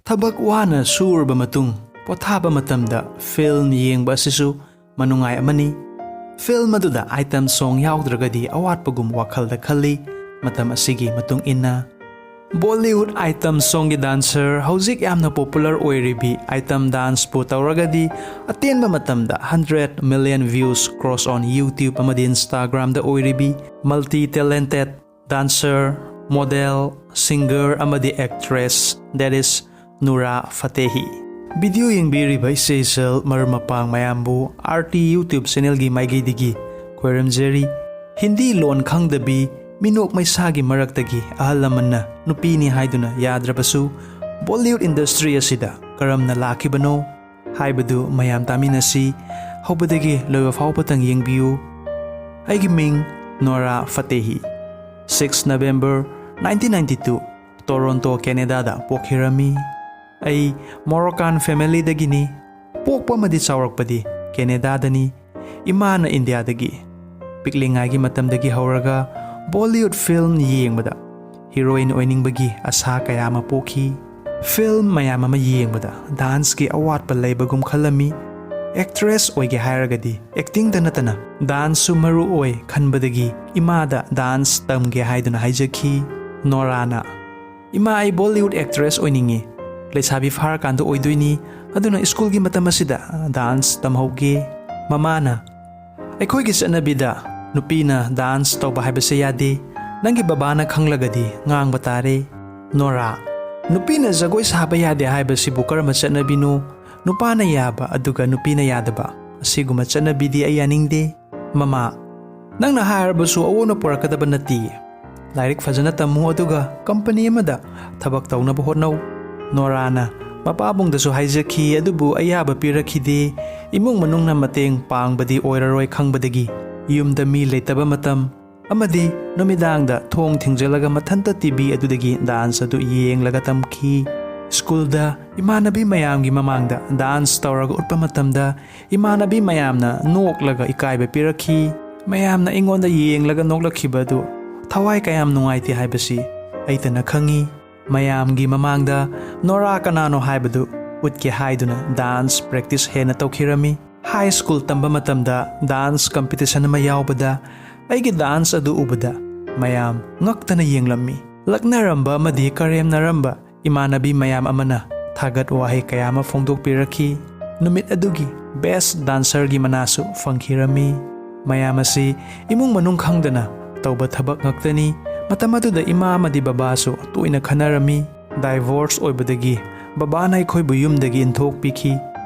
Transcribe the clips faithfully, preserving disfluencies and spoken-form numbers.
ꯊꯕꯛ ꯋꯥꯅ ꯁꯨꯔꯕ ꯃꯇꯨꯡ ꯄꯣꯊꯥꯕ ꯃꯇꯝꯗ ꯐꯤꯜꯝ ꯌꯦꯡꯕ ꯑꯁꯤꯁꯨ ꯃꯅꯨꯡꯉꯥꯏ ꯑꯃꯅꯤ꯫ ꯐꯤꯜꯝ ꯑꯗꯨꯗ ꯑꯥꯏꯇꯝ ꯁꯣꯡ ꯌꯥꯎꯗ꯭ꯔꯒꯗꯤ ꯑꯋꯥꯠꯄꯒꯨꯝ ꯋꯥꯈꯜꯗ ꯈꯜꯂꯤ꯫ ꯃꯇꯝ ꯑꯁꯤꯒꯤ ꯃꯇꯨꯡ ꯏꯟꯅ ꯕꯣꯂꯤꯋꯨꯗ ꯑꯥꯏꯇꯝ ꯁꯣꯡꯒꯤ ꯗꯥꯟꯁꯔ, ꯍꯧꯖꯤꯛ ꯌꯥꯝꯅ ꯄꯣꯄꯨꯂꯔ ꯑꯣꯏꯔꯤꯕꯤ ꯑꯥꯏꯇꯝ ꯗꯥꯟꯁꯄꯨ ꯇꯧꯔꯒꯗꯤ, ꯑꯇꯦꯟꯕ ꯃꯇꯝꯗ ꯍꯟꯗ꯭ꯔꯦꯠ ꯃꯤꯂꯤꯌꯟ ꯚ꯭ꯌꯨꯁ ꯀ꯭ꯔꯣꯁ ꯑꯣꯟ ꯌꯨꯇ꯭ꯌꯨꯕ ꯑꯃꯗꯤ ꯏꯟꯁꯇꯥꯒ꯭ꯔꯥꯝꯗ ꯑꯣꯏꯔꯤꯕꯤ ꯃꯜꯇꯤ ꯇꯦꯂꯦꯟꯇꯦꯗ ꯗꯥꯟꯁꯔ, ꯃꯣꯗꯦꯜ, ꯁꯤꯡꯒꯔ ꯑꯃꯗꯤ actress, that is ꯅꯨꯔꯥ Fatehi. Video ꯌꯦꯡꯕꯤꯔꯤꯕ ꯏꯆꯦ ꯏꯆꯜ ꯃꯔꯨꯞ ꯃꯄꯥꯡ ꯃꯌꯥꯝꯕꯨ ꯑꯥꯔ ꯇꯤ ꯌꯨꯇ꯭ꯌꯨꯕ ꯆꯦꯅꯦꯜꯒꯤ ꯃꯥꯏꯀꯩꯗꯒꯤ ꯈꯣꯏꯔꯝꯖꯔꯤ꯫ ꯍꯤꯟꯗꯤ ꯂꯣꯟ ꯈꯪꯗꯕꯤ, ꯃꯤꯅꯣꯛ ꯃꯩꯁꯥꯒꯤ ꯃꯔꯛꯇꯒꯤ ꯑꯍꯜ ꯂꯃꯟꯅ ꯅꯨꯄꯤꯅꯤ ꯍꯥꯏꯗꯨꯅ ꯌꯥꯗ꯭ꯔꯕꯁꯨ, ꯕꯣꯂꯤꯋꯨꯗ ꯏꯟꯗꯁꯇ꯭ꯔꯤ ꯑꯁꯤꯗ ꯀꯔꯝꯅ ꯂꯥꯛꯈꯤꯕꯅꯣ ꯍꯥꯏꯕꯗꯨ ꯃꯌꯥꯝ ꯇꯥꯃꯤꯟꯅꯁꯤ꯫ ꯍꯧꯕꯗꯒꯤ ꯂꯣꯏꯕ ꯐꯥꯎꯕꯇꯪ ꯌꯦꯡꯕꯤꯌꯨ꯫ ꯑꯩꯒꯤ ꯃꯤꯡ Nora Fatehi. Six November nineteen ninety two, Toronto, ꯀꯦꯅꯦꯗꯥꯗ ꯄꯣꯛꯈꯤꯔꯝꯃꯤ꯫ ꯑꯩ ꯃꯣꯔꯣꯀꯥꯟ ꯐꯦꯃꯤꯂꯤꯗꯒꯤꯅꯤ꯫ ꯄꯣꯛꯄ ꯑꯃꯗꯤ ꯆꯥꯎꯔꯛꯄꯗꯤ ꯀꯦꯅꯦꯗꯥꯗꯅꯤ꯫ ꯏꯃꯥꯅ ꯏꯟꯗꯤꯌꯥꯗꯒꯤ꯫ ꯄꯤꯛꯂꯤꯉꯥꯏꯒꯤ ꯃꯇꯝꯗꯒꯤ ꯍꯧꯔꯒ ꯕꯣꯂꯤꯋꯨꯗ ꯐꯤꯜꯝ ꯌꯦꯡꯕꯗ ꯍꯤꯔꯣꯏꯟ ꯑꯣꯏꯅꯤꯡꯕꯒꯤ ꯑꯁꯥ ꯀꯌꯥ ꯑꯃ ꯄꯣꯛꯈꯤ꯫ ꯐꯤꯜꯝ ꯃꯌꯥꯝ ꯑꯃ ꯌꯦꯡꯕꯗ ꯗꯥꯟꯁꯀꯤ ꯑꯋꯥꯠꯄ ꯂꯩꯕꯒꯨꯝ ꯈꯜꯂꯝꯃꯤ꯫ ꯑꯦꯛꯇ꯭ꯔꯦꯁ ꯑꯣꯏꯒꯦ ꯍꯥꯏꯔꯒꯗꯤ ꯑꯦꯛꯇꯤꯡꯗ ꯅꯠꯇꯅ ꯗꯥꯟꯁꯁꯨ ꯃꯔꯨ ꯑꯣꯏ ꯈꯟꯕꯗꯒꯤ ꯏꯃꯥꯗ ꯗꯥꯟꯁ ꯇꯝꯒꯦ ꯍꯥꯏꯗꯨꯅ ꯍꯥꯏꯖꯈꯤ꯫ ꯅꯣꯔꯥꯅ, "ꯏꯃꯥ, ꯑꯩ ꯕꯣꯂꯤꯋꯨꯗ ꯑꯦꯛꯇ꯭ꯔꯦꯁ ꯑꯣꯏꯅꯤꯡꯉꯤ꯫ ꯂꯩꯁꯥꯕꯤ ꯐꯥꯔꯀꯥꯟꯗ ꯑꯣꯏꯗꯣꯏꯅꯤ, ꯑꯗꯨꯅ ꯁ꯭ꯀꯨꯜꯒꯤ ꯃꯇꯝ ꯑꯁꯤꯗ ꯗꯥꯟꯁ ꯇꯝꯍꯧꯒꯦ꯫" ꯃꯃꯥꯅ, "ꯑꯩꯈꯣꯏꯒꯤ ꯆꯠꯅꯕꯤꯗ ꯅꯨꯄꯤꯅ ꯗꯥꯟꯁ ꯇꯧꯕ ꯍꯥꯏꯕꯁꯦ ꯌꯥꯗꯦ꯫ ꯅꯪꯒꯤ ꯕꯕꯥꯅ ꯈꯪꯂꯒꯗꯤ ꯉꯥꯡꯕ ꯇꯥꯔꯦ꯫" ꯅꯣꯔꯥ, "ꯅꯨꯄꯤꯅ ꯖꯒꯣꯏ ꯁꯥꯕ ꯌꯥꯗꯦ ꯍꯥꯏꯕꯁꯤꯕꯨ ꯀꯔꯝꯕ ꯆꯠꯅꯕꯤꯅꯣ? ꯅꯨꯄꯥꯅ ꯌꯥꯕ ꯑꯗꯨꯒ ꯅꯨꯄꯤꯅ ꯌꯥꯗꯕ, ꯑꯁꯤꯒꯨꯝꯕ ꯆꯠꯅꯕꯤꯗꯤ ꯑꯩ ꯌꯥꯅꯤꯡꯗꯦ꯫" ꯃꯃꯥ, "ꯅꯪꯅ ꯍꯥꯏꯔꯕꯁꯨ ꯑꯑꯣꯟꯕ ꯄꯨꯔꯛꯀꯗꯕ ꯅꯠꯇꯦ꯫ ꯂꯥꯏꯔꯤꯛ ꯐꯖꯅ ꯇꯝꯃꯨ ꯑꯗꯨꯒ ꯀꯝꯄꯅꯤ ꯑꯃꯗ ꯊꯕꯛ ꯇꯧꯅꯕ ꯍꯣꯠꯅꯧ꯫" ꯅꯣꯔꯥꯅ ꯃꯄꯥꯕꯨꯡꯗꯁꯨ ꯍꯥꯏꯖꯈꯤ, ꯑꯗꯨꯕꯨ ꯑꯌꯥꯕ ꯄꯤꯔꯛꯈꯤꯗꯦ꯫ ꯏꯃꯨꯡ ꯃꯅꯨꯡꯅ ꯃꯇꯦꯡ ꯄꯥꯡꯕꯗꯤ ꯑꯣꯏꯔꯔꯣꯏ ꯈꯪꯕꯗꯒꯤ ꯌꯨꯝꯗ ꯃꯤ ꯂꯩꯇꯕ ꯃꯇꯝ ꯑꯃꯗꯤ ꯅꯨꯃꯤꯗꯥꯡꯗ ꯊꯣꯡ ꯊꯤꯡꯖꯤꯜꯂꯒ ꯃꯊꯟꯇ ꯇꯤ ꯚꯤ ꯑꯗꯨꯗꯒꯤ ꯗꯥꯟꯁ ꯑꯗꯨ ꯌꯦꯡꯂꯒ ꯇꯝꯈꯤ꯫ ꯁ꯭ꯀꯨꯜꯗ ꯏꯃꯥꯟꯅꯕꯤ ꯃꯌꯥꯝꯒꯤ ꯃꯃꯥꯡꯗ ꯗꯥꯟꯁ ꯇꯧꯔꯒ ꯎꯠꯄ ꯃꯇꯝꯗ ꯏꯃꯥꯟꯅꯕꯤ ꯃꯌꯥꯝꯅ ꯅꯣꯛꯂꯒ ꯏꯀꯥꯏꯕ ꯄꯤꯔꯛꯈꯤ꯫ ꯃꯌꯥꯝꯅ ꯑꯩꯉꯣꯟꯗ ꯌꯦꯡꯂꯒ ꯅꯣꯛꯂꯛꯈꯤꯕ ꯑꯗꯨ ꯊꯋꯥꯏ ꯀꯌꯥꯝ ꯅꯨꯡꯉꯥꯏꯇꯦ ꯍꯥꯏꯕꯁꯤ ꯑꯩꯇꯅ ꯈꯪꯉꯤ꯫ ꯃꯌꯥꯝꯒꯤ ꯃꯃꯥꯡꯗ ꯅꯣꯔꯥ ꯀꯅꯥꯅꯣ ꯍꯥꯏꯕꯗꯨ ꯎꯠꯀꯦ ꯍꯥꯏꯗꯨꯅ ꯗꯥꯟꯁ ꯄ꯭ꯔꯦꯛꯇꯤꯁ ꯍꯦꯟꯅ ꯇꯧꯈꯤꯔꯝꯃꯤ꯫ ꯍꯥꯏ ꯁ꯭ꯀꯨꯜ ꯇꯝꯕ ꯃꯇꯝꯗ ꯗꯥꯟꯁ ꯀꯝꯄꯤꯇꯤꯁꯟ ꯑꯃ ꯌꯥꯎꯕꯗ ꯑꯩꯒꯤ ꯗꯥꯟꯁ ꯑꯗꯨ ꯎꯕꯗ ꯃꯌꯥꯝ ꯉꯛꯇꯅ ꯌꯦꯡꯂꯝꯃꯤ꯫ ꯂꯛꯅꯔꯝꯕ ꯑꯃꯗꯤ ꯀꯔꯦꯝꯅꯔꯝꯕ ꯏꯃꯥꯟꯅꯕꯤ ꯃꯌꯥꯝ ꯑꯃꯅ ꯊꯥꯒꯠ ꯋꯥꯍꯩ ꯀꯌꯥ ꯑꯃ ꯐꯣꯡꯗꯣꯛꯄꯤꯔꯛꯈꯤ꯫ ꯅꯨꯃꯤꯠ ꯑꯗꯨꯒꯤ ꯕꯦꯁ ꯗꯥꯟꯁꯔꯒꯤ ꯃꯅꯥꯁꯨ ꯐꯪꯈꯤꯔꯝꯃꯤ꯫ ꯃꯌꯥꯝ ꯑꯁꯤ ꯏꯃꯨꯡ ꯃꯅꯨꯡ ꯈꯪꯗꯅ ꯇꯧꯕ ꯊꯕꯛ ꯉꯥꯛꯇꯅꯤ꯫ ꯃꯇꯝ ꯑꯗꯨꯗ ꯏꯃꯥ ꯑꯃꯗꯤ ꯕꯕꯥꯁꯨ ꯇꯣꯏꯅ ꯈꯟꯅꯔꯝꯃꯤ꯫ ꯗꯥꯏꯚꯣꯔꯁ ꯑꯣꯏꯕꯗꯒꯤ ꯕꯕꯥꯅ ꯑꯩꯈꯣꯏꯕꯨ ꯌꯨꯝꯗꯒꯤ ꯏꯟꯊꯣꯛꯄꯤꯈꯤ꯫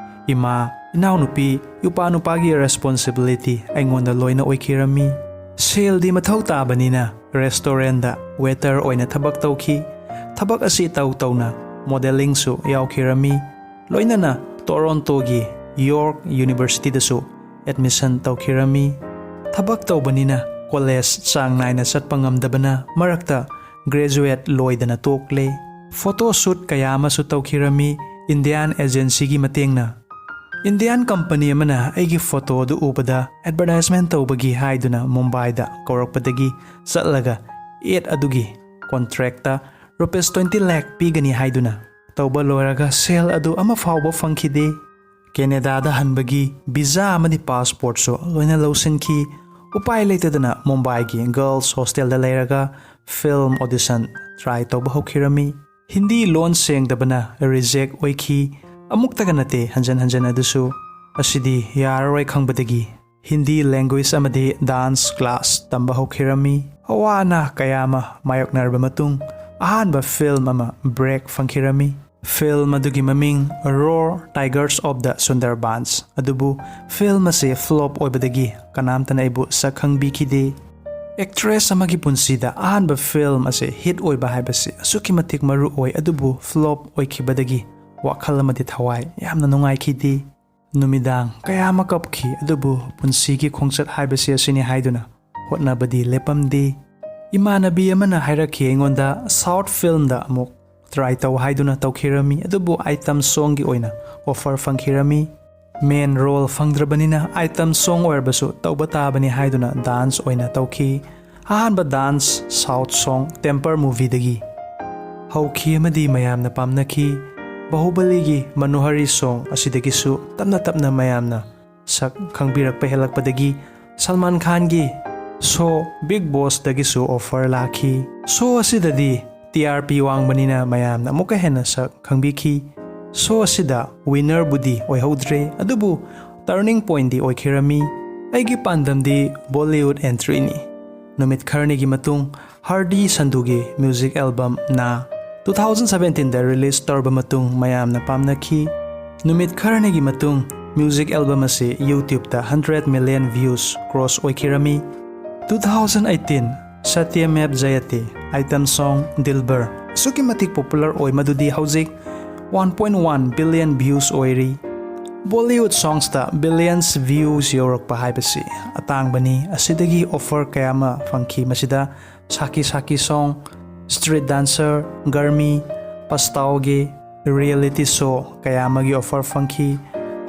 ꯏꯃꯥ, ꯏꯅꯥꯎꯅꯨꯄꯤ, ꯏꯄꯥ ꯅꯨꯄꯥꯒꯤ ꯔꯦꯁꯄꯣꯟꯁꯤꯕꯤꯂꯤꯇꯤ ꯑꯩꯉꯣꯟꯗ ꯂꯣꯏꯅ ꯑꯣꯏꯈꯤꯔꯝꯃꯤ꯫ ꯁꯦꯜꯗꯤ ꯃꯊꯧ ꯇꯥꯕꯅꯤꯅ ꯔꯦꯁꯇꯣꯔꯦꯟꯗ ꯋꯦꯇꯔ ꯑꯣꯏꯅ ꯊꯕꯛ ꯇꯧꯈꯤ꯫ ꯊꯕꯛ ꯑꯁꯤ ꯇꯧ ꯇꯧꯅ ꯃꯣꯗꯦꯂꯤꯡꯁꯨ ꯌꯥꯎꯈꯤꯔꯝꯃꯤ꯫ ꯂꯣꯏꯅꯅ ꯇꯣꯔꯣꯟꯇꯣꯒꯤ ꯌꯣꯔꯛ ꯌꯨꯅꯤꯚꯔꯁꯤꯇꯤꯗꯁꯨ ꯑꯦꯗꯃꯤꯁꯟ ꯇꯧꯈꯤꯔꯝꯃꯤ꯫ ꯊꯕꯛ ꯇꯧꯕꯅꯤꯅ ꯀꯣꯂꯦꯖ ꯆꯥꯡ ꯅꯥꯏꯅ ꯆꯠꯄ ꯉꯝꯗꯕꯅ ꯃꯔꯛꯇ ꯒ꯭ꯔꯦꯖꯨꯋꯦꯠ ꯂꯣꯏꯗꯅ ꯇꯣꯛꯂꯦ꯫ ꯐꯣꯇꯣ ꯁꯨꯠ ꯀꯌꯥ ꯑꯃꯁꯨ ꯇꯧꯈꯤꯔꯝꯃꯤ ꯏꯟꯗꯤꯌꯥꯟ ꯑꯦꯖꯦꯟꯁꯤꯒꯤ ꯃꯇꯦꯡꯅ꯫ ꯏꯟꯗꯤꯌꯥꯟ ꯀꯝꯄꯅꯤ ꯑꯃꯅ ꯑꯩꯒꯤ ꯐꯣꯇꯣ ꯑꯗꯨ ꯎꯕꯗ ꯑꯦꯗꯚꯔꯇꯥꯏꯖꯃꯦꯟ ꯇꯧꯕꯒꯤ ꯍꯥꯏꯗꯨꯅ ꯃꯨꯝꯕꯥꯏꯗ ꯀꯧꯔꯛꯄꯗꯒꯤ ꯆꯠꯂꯒ ꯑꯦꯗ ꯑꯗꯨꯒꯤ ꯀꯣꯟꯇ꯭ꯔꯦꯛꯇ ꯔꯨꯄꯤꯁ ꯇ꯭ꯋꯦꯟꯇꯤ ꯂꯥꯈ ꯄꯤꯒꯅꯤ ꯍꯥꯏꯗꯨꯅ ꯇꯧꯕ ꯂꯣꯏꯔꯒ ꯁꯦꯜ ꯑꯗꯨ ꯑꯃ ꯐꯥꯎꯕ ꯐꯪꯈꯤꯗꯦ꯫ ꯀꯦꯅꯦꯗꯥꯗ ꯍꯟꯕꯒꯤ ꯚꯤꯖꯥ ꯑꯃꯗꯤ ꯄꯥꯁꯄꯣꯔꯠꯁꯨ ꯂꯣꯏꯅ ꯂꯧꯁꯤꯟꯈꯤ꯫ ꯎꯄꯥꯏ ꯂꯩꯇꯗꯅ ꯃꯨꯝꯕꯥꯏꯒꯤ ꯒꯔꯜꯁ ꯍꯣꯁꯇꯦꯜꯗ ꯂꯩꯔꯒ ꯐꯤꯜꯝ ꯑꯣꯗꯤꯁꯟ ꯇ꯭ꯔꯥꯏ ꯇꯧꯕ ꯍꯧꯈꯤꯔꯝꯃꯤ꯫ ꯍꯤꯟꯗꯤ ꯂꯣꯟ ꯁꯦꯡꯗꯕꯅ ꯔꯤꯖꯦꯛ ꯑꯣꯏꯈꯤ꯫ ꯑꯃꯨꯛꯇꯒ ꯅꯠꯇꯦ, ꯍꯟꯖꯟ ꯍꯟꯖꯟ ꯑꯗꯨꯁꯨ꯫ ꯑꯁꯤꯗꯤ ꯌꯥꯔꯔꯣꯏ ꯈꯪꯕꯗꯒꯤ ꯍꯤꯟꯗꯤ ꯂꯦꯡꯒ꯭ꯋꯦꯖ ꯑꯃꯗꯤ ꯗꯥꯟꯁ ꯀ꯭ꯂꯥꯁ ꯇꯝꯕ ꯍꯧꯈꯤꯔꯝꯃꯤ꯫ ꯑꯋꯥ ꯑꯅꯥ ꯀꯌꯥ ꯑꯃ ꯃꯥꯌꯣꯛꯅꯔꯕ ꯃꯇꯨꯡ ꯑꯍꯥꯟꯕ ꯐꯤꯜꯝ ꯑꯃ ꯕ꯭ꯔꯦꯛ ꯐꯪꯈꯤꯔꯝꯃꯤ꯫ ꯐꯤꯜꯝ ꯑꯗꯨꯒꯤ ꯃꯃꯤꯡ Roar Tigers of the Sundarbans, ꯑꯗꯨꯕꯨ ꯐꯤꯜꯝ ꯑꯁꯤ ꯐ꯭ꯂꯣꯞ ꯑꯣꯏꯕꯗꯒꯤ ꯀꯅꯥꯝꯇꯅ ꯑꯩꯕꯨ ꯁꯛ ꯈꯪꯕꯤꯈꯤꯗꯦ꯫ ꯑꯦꯛꯇ꯭ꯔꯦꯁ ꯑꯃꯒꯤ ꯄꯨꯟꯁꯤꯗ ꯑꯍꯥꯟꯕ ꯐꯤꯜꯝ ꯑꯁꯤ ꯍꯤꯠ ꯑꯣꯏꯕ ꯍꯥꯏꯕꯁꯤ ꯑꯁꯨꯛꯀꯤ ꯃꯇꯤꯛ ꯃꯔꯨ ꯑꯣꯏ, ꯑꯗꯨꯕꯨ ꯐ꯭ꯂꯣꯞ ꯑꯣꯏꯈꯤꯕꯗꯒꯤ ꯋꯥꯈꯜ ꯑꯃꯗꯤ ꯊꯋꯥꯏ ꯌꯥꯝꯅ ꯅꯨꯡꯉꯥꯏꯈꯤꯗꯦ꯫ ꯅꯨꯃꯤꯗꯥꯡ ꯀꯌꯥ ꯑꯃ ꯀꯞꯈꯤ, ꯑꯗꯨꯕꯨ ꯄꯨꯟꯁꯤꯒꯤ ꯈꯣꯡꯆꯠ ꯍꯥꯏꯕꯁꯤ ꯑꯁꯤꯅꯤ ꯍꯥꯏꯗꯨꯅ ꯍꯣꯠꯅꯕꯗꯤ ꯂꯦꯞꯄꯝꯗꯦ꯫ ꯏꯃꯥꯟꯅꯕꯤ ꯑꯃꯅ ꯍꯥꯏꯔꯛꯈꯤ ꯑꯩꯉꯣꯟꯗ ꯁꯥꯎꯠ ꯐꯤꯜꯝꯗ ꯑꯃꯨꯛ ꯇ꯭ꯔꯥꯏ ꯇꯧ ꯍꯥꯏꯗꯨꯅ ꯇꯧꯈꯤꯔꯝꯃꯤ, ꯑꯗꯨꯕꯨ ꯑꯥꯏꯇꯝ ꯁꯣꯡꯒꯤ ꯑꯣꯏꯅ ꯑꯣꯐꯔ ꯐꯪꯈꯤꯔꯝꯃꯤ꯫ ꯃꯦꯟ ꯔꯣꯜ ꯐꯪꯗ꯭ꯔꯕꯅꯤꯅ ꯑꯥꯏꯇꯝ ꯁꯣꯡ ꯑꯣꯏꯔꯕꯁꯨ ꯇꯧꯕ ꯇꯥꯕꯅꯤ ꯍꯥꯏꯗꯨꯅ ꯗꯥꯟꯁ ꯑꯣꯏꯅ ꯇꯧꯈꯤ꯫ ꯑꯍꯥꯟꯕ ꯗꯥꯟꯁ ꯁꯥꯎꯠ ꯁꯣꯡ ꯇꯦꯝꯄꯔ ꯃꯨꯚꯤꯗꯒꯤ꯫ ꯍꯧꯈꯤ ꯑꯃꯗꯤ ꯃꯌꯥꯝꯅ ꯄꯥꯝꯅꯈꯤ꯫ ꯕꯥꯍꯨꯕꯂꯤꯒꯤ ꯃꯅꯣꯍꯔꯤ song ꯑꯁꯤꯗꯒꯤꯁꯨ ꯇꯞꯅ ꯇꯞꯅ ꯃꯌꯥꯝꯅ ꯁꯛ ꯈꯪꯕꯤꯔꯛꯄ ꯍꯦꯜꯂꯛꯄꯗꯒꯤ ꯁꯜꯃꯥꯟ ꯈꯥꯟꯒꯤ show Bigg Bossꯇꯒꯤꯁꯨ offer ꯂꯥꯛꯈꯤ꯫ Show ꯑꯁꯤꯗꯗꯤ T R P ꯋꯥꯡꯕꯅꯤꯅ ꯃꯌꯥꯝꯅ ꯑꯃꯨꯛꯀ ꯍꯦꯟꯅ ꯁꯛ ꯈꯪꯕꯤꯈꯤ꯫ Show ꯑꯁꯤꯗ winnerꯕꯨꯗꯤ ꯑꯣꯏꯍꯧꯗ꯭ꯔꯦ, ꯑꯗꯨꯕꯨ turning pointꯗꯤ ꯑꯣꯏꯈꯤꯔꯝꯃꯤ꯫ ꯑꯩꯒꯤ ꯄꯥꯟꯗꯝꯗꯤ Bollywood entryꯅꯤ꯫ ꯅꯨꯃꯤꯠ ꯈꯔꯅꯤꯒꯤ ꯃꯇꯨꯡ ꯍꯥꯔꯗꯤ ꯁꯟꯙꯨꯒꯤ music album ꯅꯥ two thousand seventeenꯗ release ꯇꯧꯔꯕ ꯃꯇꯨꯡ ꯃꯌꯥꯝꯅ ꯄꯥꯝꯅꯈꯤ꯫ ꯅꯨꯃꯤꯠ ꯈꯔꯅꯤꯒꯤ ꯃꯇꯨꯡ music album ꯑꯁꯤ YouTubeꯇ hundred million views cross ꯑꯣꯏꯈꯤꯔꯝꯃꯤ꯫ Two thousand eighteen Satyamev Jayate item song Dilbar ꯑꯁꯨꯛꯀꯤ ꯃꯇꯤꯛ popular ꯑꯣꯏ ꯃꯗꯨꯗꯤ ꯍꯧꯖꯤꯛ one point one billion views ꯑꯣꯏꯔꯤ꯫ Bollywood songsꯇ billions views ꯌꯧꯔꯛꯄ ꯍꯥꯏꯕꯁꯤ ꯑꯇꯥꯡꯕꯅꯤ꯫ ꯑꯁꯤꯗꯒꯤ offer ꯀꯌꯥ ꯑꯃ ꯐꯪꯈꯤ꯫ ꯃꯁꯤꯗ Sakhi Sakhi song, Street Dancer, Garmi, Pachhataoge, reality show ꯀꯌꯥ ꯑꯃꯒꯤ offer ꯐꯪꯈꯤ꯫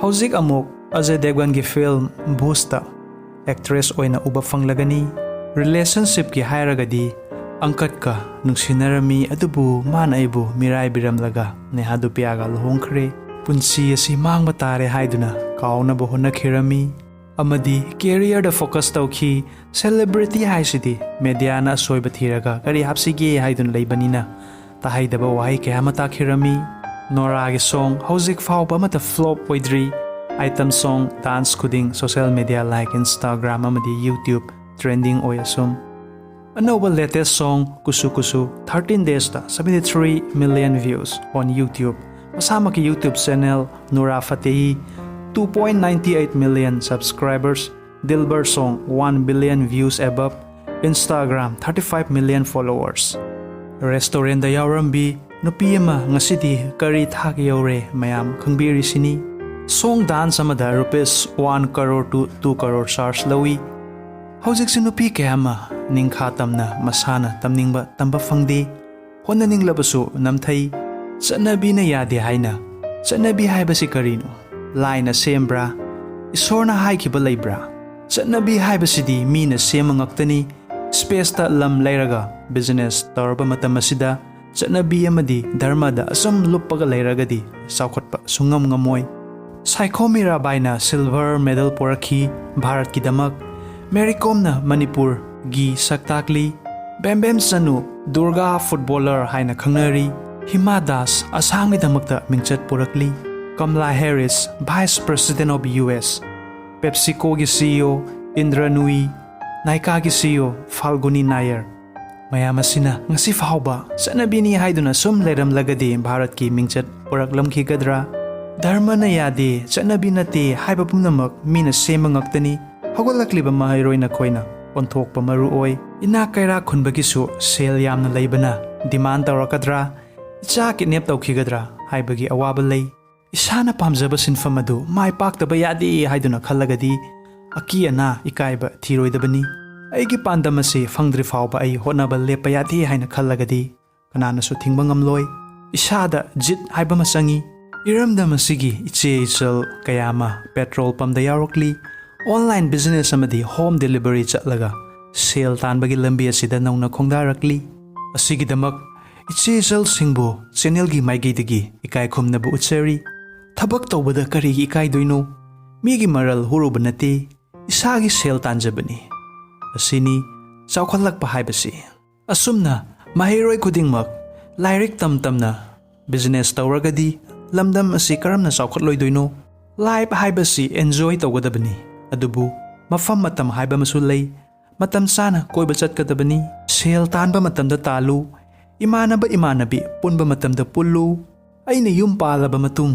ꯍꯧꯖꯤꯛ ꯑꯃꯨꯛ ꯑꯖꯌ ꯗꯦꯕꯒꯟꯒꯤ film Bhootꯇ actress ꯑꯣꯏꯅ ꯎꯕ ꯐꯪꯂꯒꯅꯤ꯫ Relationshipꯀꯤ ꯍꯥꯏꯔꯒꯗꯤ ꯑꯪꯀꯠꯀ ꯅꯨꯡꯁꯤꯅꯔꯝꯃꯤ, ꯑꯗꯨꯕꯨ ꯃꯥꯅ ꯑꯩꯕꯨ ꯃꯤꯔꯥꯏꯕꯤꯔꯝꯂꯒ ꯅꯦꯍꯥ ꯗꯨꯄꯤꯌꯥꯒ ꯂꯨꯍꯣꯡꯈ꯭ꯔꯦ꯫ ꯄꯨꯟꯁꯤ ꯑꯁꯤ ꯃꯥꯡꯕ ꯇꯥꯔꯦ ꯍꯥꯏꯗꯨꯅ ꯀꯥꯎꯅꯕ ꯍꯣꯠꯅꯈꯤꯔꯝꯃꯤ꯫ ꯑꯃꯗꯤ careerꯗ focus ꯇꯧꯈꯤ꯫ Celebrity ꯍꯥꯏꯁꯤꯗꯤ mediaꯅ ꯑꯁꯣꯏꯕ ꯊꯤꯔꯒ ꯀꯔꯤ ꯍꯥꯞꯁꯤꯒꯦ ꯍꯥꯏꯗꯨꯅ ꯂꯩꯕꯅꯤꯅ ꯇꯥꯍꯩꯗꯕ ꯋꯥꯍꯩ ꯀꯌꯥ ꯑꯃ ꯇꯥꯈꯤꯔꯝꯃꯤ꯫ ꯅꯣꯔꯥꯒꯤ song ꯍꯧꯖꯤꯛ ꯐꯥꯎꯕ ꯑꯃꯠꯇ flop ꯑꯣꯏꯗ꯭ꯔꯤ꯫ Item song, dance ꯈꯨꯗꯤꯡ social media like Instagram ꯑꯃꯗꯤ YouTube trending ꯑꯣꯏ ꯑꯁꯨꯝ꯫ ꯑꯅꯧꯕ latest song Kusu Kusu thirteen daysꯇ seventy three million views on YouTube꯫ ꯃꯁꯥꯃꯛꯀꯤ YouTube channel Noora Fatehi two point nine eight million subscribers, Dilbar song one billion views above, Instagram thirty five million followers꯫ Restaurantꯗ ꯌꯥꯎꯔꯝꯕꯤ ꯅꯨꯄꯤ ꯑꯃ ꯉꯁꯤꯗꯤ ꯀꯔꯤ ꯊꯥꯛ ꯌꯧꯔꯦ ꯃꯌꯥꯝ ꯈꯪꯕꯤꯔꯤꯁꯤꯅꯤ꯫ Song dance ꯑꯃꯗ rupees one crore to two crore charge ꯂꯧꯏ꯫ ꯍꯧꯖꯤꯛꯁꯤ ꯅꯨꯄꯤ ꯀꯌꯥ ꯑꯃ ꯅꯤꯡꯈꯥ ꯇꯝꯅ ꯃꯁꯥꯅ ꯇꯝꯅꯤꯡꯕ ꯇꯝꯕ ꯐꯪꯗꯦ꯫ ꯍꯣꯠꯅꯅꯤꯡꯂꯕꯁꯨ ꯅꯝꯊꯩ꯫ ꯆꯠꯅꯕꯤꯅ ꯌꯥꯗꯦ ꯍꯥꯏꯅ꯫ ꯆꯠꯅꯕꯤ ꯍꯥꯏꯕꯁꯤ ꯀꯔꯤꯅꯣ? ꯂꯥꯏꯅ ꯁꯦꯝꯕ꯭ꯔꯥ? ꯏꯁꯣꯔꯅ ꯍꯥꯏꯈꯤꯕ ꯂꯩꯕ꯭ꯔꯥ? ꯆꯠꯅꯕꯤ ꯍꯥꯏꯕꯁꯤꯗꯤ ꯃꯤꯅ ꯁꯦꯝꯕ ꯉꯥꯛꯇꯅꯤ꯫ Spaceꯇ ꯂꯝ ꯂꯩꯔꯒ business ꯇꯧꯔꯕ ꯃꯇꯝ ꯑꯁꯤꯗ ꯆꯠꯅꯕꯤ ꯑꯃꯗꯤ ꯙꯔꯃꯗ ꯑꯁꯨꯝ ꯂꯨꯞꯄꯒ ꯂꯩꯔꯒꯗꯤ ꯆꯥꯎꯈꯠꯄ ꯁꯨꯡꯉꯝ ꯉꯝꯃꯣꯏ꯫ Saikhom ꯃꯤꯔꯥꯕꯥꯏꯅ silver medal ꯄꯣꯔꯛꯈꯤ ꯚꯥꯔꯠꯀꯤꯗꯃꯛ꯫ ꯃꯦꯔꯤ ꯀꯣꯝꯅ ꯃꯅꯤꯄꯨꯔꯒꯤ ꯁꯛ ꯇꯥꯛꯂꯤ꯫ ꯕꯦꯝꯕꯦꯝ ꯆꯅꯨ ꯗꯨꯔꯒꯥ footballer ꯍꯥꯏꯅ ꯈꯪꯅꯔꯤ꯫ ꯍꯤꯃꯥ ꯗꯥꯁ ꯑꯁꯥꯝꯒꯤꯗꯃꯛꯇ ꯃꯤꯡꯆꯠ ꯄꯨꯔꯛꯂꯤ꯫ ꯀꯝꯂꯥ ꯍꯦꯔꯤꯁ, vice president of U S, PepsiCoꯒꯤ CEO ꯏꯟꯗ꯭ꯔ ꯅꯨꯏ, ꯅꯥꯏꯀꯥꯒꯤ CEO ꯐꯥꯜꯒꯨꯅꯤ ꯅꯥꯌꯔ꯫ ꯃꯌꯥꯝ ꯑꯁꯤꯅ ꯉꯁꯤ ꯐꯥꯎꯕ ꯆꯠꯅꯕꯤꯅꯤ ꯍꯥꯏꯗꯨꯅ ꯁꯨꯝ ꯂꯩꯔꯝꯂꯒꯗꯤ ꯚꯥꯔꯠꯀꯤ ꯃꯤꯡꯆꯠ ꯄꯨꯔꯛꯂꯝꯈꯤꯒꯗ꯭ꯔꯥ? ꯙꯔꯃꯅ ꯌꯥꯗꯦ, ꯆꯠꯅꯕꯤ ꯅꯠꯇꯦ ꯍꯥꯏꯕ ꯄꯨꯝꯅꯃꯛ ꯃꯤꯅ ꯁꯦꯝꯕ ꯉꯥꯛꯇꯅꯤ꯫ ꯍꯧꯒꯠꯂꯛꯂꯤꯕ ꯃꯍꯩꯔꯣꯏ ꯅꯈꯣꯏꯅ ꯑꯣꯟꯊꯣꯛꯄ ꯃꯔꯨ ꯑꯣꯏ꯫ ꯏꯅꯥꯛ ꯀꯩꯔꯥꯛ ꯈꯨꯟꯕꯒꯤꯁꯨ ꯁꯦꯜ ꯌꯥꯝꯅ ꯂꯩꯕꯅ demand ꯇꯧꯔꯛꯀꯗ꯭ꯔꯥ? ꯏꯆꯥ kidnap ꯇꯧꯈꯤꯒꯗ꯭ꯔꯥ ꯍꯥꯏꯕꯒꯤ ꯑꯋꯥꯕ ꯂꯩ꯫ ꯏꯁꯥꯅ ꯄꯥꯝꯖꯕ ꯁꯤꯟꯐꯝ ꯑꯗꯨ ꯃꯥꯏ ꯄꯥꯛꯇꯕ ꯌꯥꯗꯦ ꯍꯥꯏꯗꯨꯅ ꯈꯜꯂꯒꯗꯤ ꯑꯀꯤ ꯑꯅꯥ, ꯏꯀꯥꯏꯕ ꯊꯤꯔꯣꯏꯗꯕꯅꯤ꯫ ꯑꯩꯒꯤ ꯄꯥꯟꯗꯝ ꯑꯁꯤ ꯐꯪꯗ꯭ꯔꯤ ꯐꯥꯎꯕ ꯑꯩ ꯍꯣꯠꯅꯕ ꯂꯦꯞꯄ ꯌꯥꯗꯦ ꯍꯥꯏꯅ ꯈꯜꯂꯒꯗꯤ ꯀꯅꯥꯅꯁꯨ ꯊꯤꯡꯕ ꯉꯝꯂꯣꯏ꯫ ꯏꯁꯥꯗ ꯖꯤꯠ ꯍꯥꯏꯕ ꯑꯃ ꯆꯪꯏ꯫ ꯏꯔꯝꯗꯝ ꯑꯁꯤꯒꯤ ꯏꯆꯦ ꯏꯆꯜ ꯀꯌꯥ ꯑꯃ petrol pumpꯗ ꯌꯥꯎꯔꯛꯂꯤ꯫ Online business ꯑꯃꯗꯤ home delivery ꯆꯠꯂꯒ ꯁꯦꯜ ꯇꯥꯟꯕꯒꯤ ꯂꯝꯕꯤ ꯑꯁꯤꯗ ꯅꯧꯅ ꯈꯣꯡꯗꯥꯔꯛꯂꯤ꯫ ꯑꯁꯤꯒꯤꯗꯃꯛ ꯏꯆꯦ ꯏꯆꯜꯁꯤꯡꯕꯨ channelꯒꯤ ꯃꯥꯏꯀꯩꯗꯒꯤ ꯏꯀꯥꯏ ꯈꯨꯝꯅꯕ ꯎꯠꯆꯔꯤ꯫ ꯊꯕꯛ ꯇꯧꯕꯗ ꯀꯔꯤꯒꯤ ꯏꯀꯥꯏꯗꯣꯏꯅꯣ? ꯃꯤꯒꯤ ꯃꯔꯜ ꯍꯨꯔꯨꯕ ꯅꯠꯇꯦ, ꯏꯁꯥꯒꯤ ꯁꯦꯜ ꯇꯥꯟꯖꯕꯅꯤ꯫ ꯑꯁꯤꯅꯤ ꯆꯥꯎꯈꯠꯂꯛꯄ ꯍꯥꯏꯕꯁꯤ꯫ ꯑꯁꯨꯝꯅ ꯃꯍꯩꯔꯣꯏ ꯈꯨꯗꯤꯡꯃꯛ ꯂꯥꯏꯔꯤꯛ ꯇꯝ ꯇꯝꯅ business ꯇꯧꯔꯒꯗꯤ ꯂꯝꯗꯝ ꯑꯁꯤ ꯀꯔꯝꯅ ꯆꯥꯎꯈꯠꯂꯣꯏꯗꯣꯏꯅꯣ? Life ꯍꯥꯏꯕꯁꯤ enjoy ꯇꯧꯒꯗꯕꯅꯤ, ꯑꯗꯨꯕꯨ ꯃꯐꯝ ꯃꯇꯝ ꯍꯥꯏꯕ ꯑꯃꯁꯨ ꯂꯩ꯫ ꯃꯇꯝ ꯆꯥꯅ ꯀꯣꯏꯕ ꯆꯠꯀꯗꯕꯅꯤ꯫ ꯁꯦꯜ ꯇꯥꯟꯕ ꯃꯇꯝꯗ ꯇꯥꯜꯂꯨ꯫ ꯏꯃꯥꯟꯅꯕ ꯏꯃꯥꯟꯅꯕꯤ ꯄꯨꯟꯕ ꯃꯇꯝꯗ ꯄꯨꯜꯂꯨ꯫ ꯑꯩꯅ ꯌꯨꯝ ꯄꯥꯜꯂꯕ ꯃꯇꯨꯡ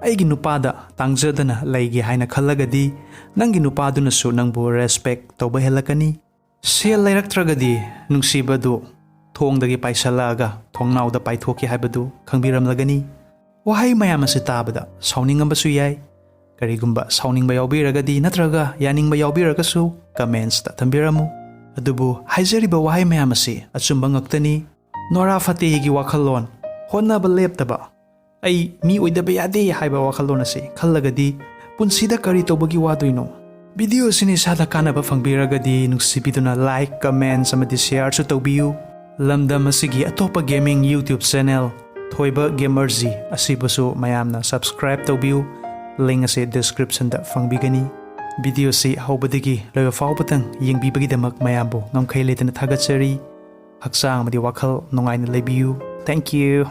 ꯑꯩꯒꯤ ꯅꯨꯄꯥꯗ ꯇꯥꯡꯖꯗꯅ ꯂꯩꯒꯦ ꯍꯥꯏꯅ ꯈꯜꯂꯒꯗꯤ ꯅꯪꯒꯤ ꯅꯨꯄꯥꯗꯨꯅꯁꯨ ꯅꯪꯕꯨ respect ꯇꯧꯕ ꯍꯦꯜꯂꯛꯀꯅꯤ꯫ ꯁꯦꯜ ꯂꯩꯔꯛꯇ꯭ꯔꯒꯗꯤ ꯅꯨꯡꯁꯤꯕꯗꯨ ꯊꯣꯡꯗꯒꯤ ꯄꯥꯏꯁꯜꯂꯛꯑꯒ ꯊꯣꯡꯅꯥꯎꯗ ꯄꯥꯏꯊꯣꯛꯈꯤ ꯍꯥꯏꯕꯗꯨ ꯈꯪꯕꯤꯔꯝꯂꯒꯅꯤ꯫ ꯋꯥꯍꯩ ꯃꯌꯥꯝ ꯑꯁꯤ ꯇꯥꯕꯗ ꯁꯥꯎꯅꯤꯡꯉꯝꯕꯁꯨ ꯌꯥꯏ꯫ ꯀꯔꯤꯒꯨꯝꯕ ꯁꯥꯎꯅꯤꯡꯕ ꯌꯥꯎꯕꯤꯔꯒꯗꯤ ꯅꯠꯇ꯭ꯔꯒ ꯌꯥꯅꯤꯡꯕ ꯌꯥꯎꯕꯤꯔꯒꯁꯨ commentsꯇ ꯊꯝꯕꯤꯔꯝꯃꯨ꯫ ꯑꯗꯨꯕꯨ ꯍꯥꯏꯖꯔꯤꯕ ꯋꯥꯍꯩ ꯃꯌꯥꯝ ꯑꯁꯤ ꯑꯆꯨꯝꯕ ꯉꯥꯛꯇꯅꯤ꯫ ꯅꯣꯔꯥ ꯐꯇꯦꯍꯤꯒꯤ ꯋꯥꯈꯜꯂꯣꯟ, ꯍꯣꯠꯅꯕ ꯂꯦꯞꯇꯕ, ꯑꯩ ꯃꯤ ꯑꯣꯏꯗꯕ ꯌꯥꯗꯦ ꯍꯥꯏꯕ ꯋꯥꯈꯜꯂꯣꯟ ꯑꯁꯤ ꯈꯜꯂꯒꯗꯤ ꯄꯨꯟꯁꯤꯗ ꯀꯔꯤ ꯇꯧꯕꯒꯤ ꯋꯥꯗꯣꯏꯅꯣ? Video ꯑꯁꯤꯅ ꯏꯁꯥꯗ ꯀꯥꯟꯅꯕ ꯐꯪꯕꯤꯔꯒꯗꯤ ꯅꯨꯡꯁꯤꯕꯤꯗꯨꯅ like, comments ꯑꯃꯗꯤ shareꯁꯨ ꯇꯧꯕꯤꯌꯨ꯫ ꯂꯝꯗꯝ ꯑꯁꯤꯒꯤ ꯑꯇꯣꯞꯄ gaming YouTube channel ꯊꯣꯏꯕ Gamer G ꯑꯁꯤꯕꯨꯁꯨ ꯃꯌꯥꯝꯅ subscribe ꯇꯧꯕꯤꯌꯨ꯫ Link ꯑꯁꯤ descriptionꯗ ꯐꯪꯕꯤꯒꯅꯤ꯫ Videoꯁꯤ ꯍꯧꯕꯗꯒꯤ ꯂꯣꯏꯕ ꯐꯥꯎꯕꯗꯪ ꯌꯦꯡꯕꯤꯕꯒꯤꯗꯃꯛ ꯃꯌꯥꯝꯕꯨ ꯉꯝꯈꯩ ꯂꯩꯇꯅ ꯊꯥꯒꯠꯆꯔꯤ꯫ ꯍꯛꯆꯥꯡ ꯑꯃꯗꯤ ꯋꯥꯈꯜ ꯅꯨꯡꯉꯥꯏꯅ ꯂꯩꯕꯤꯌꯨ꯫ Thank you.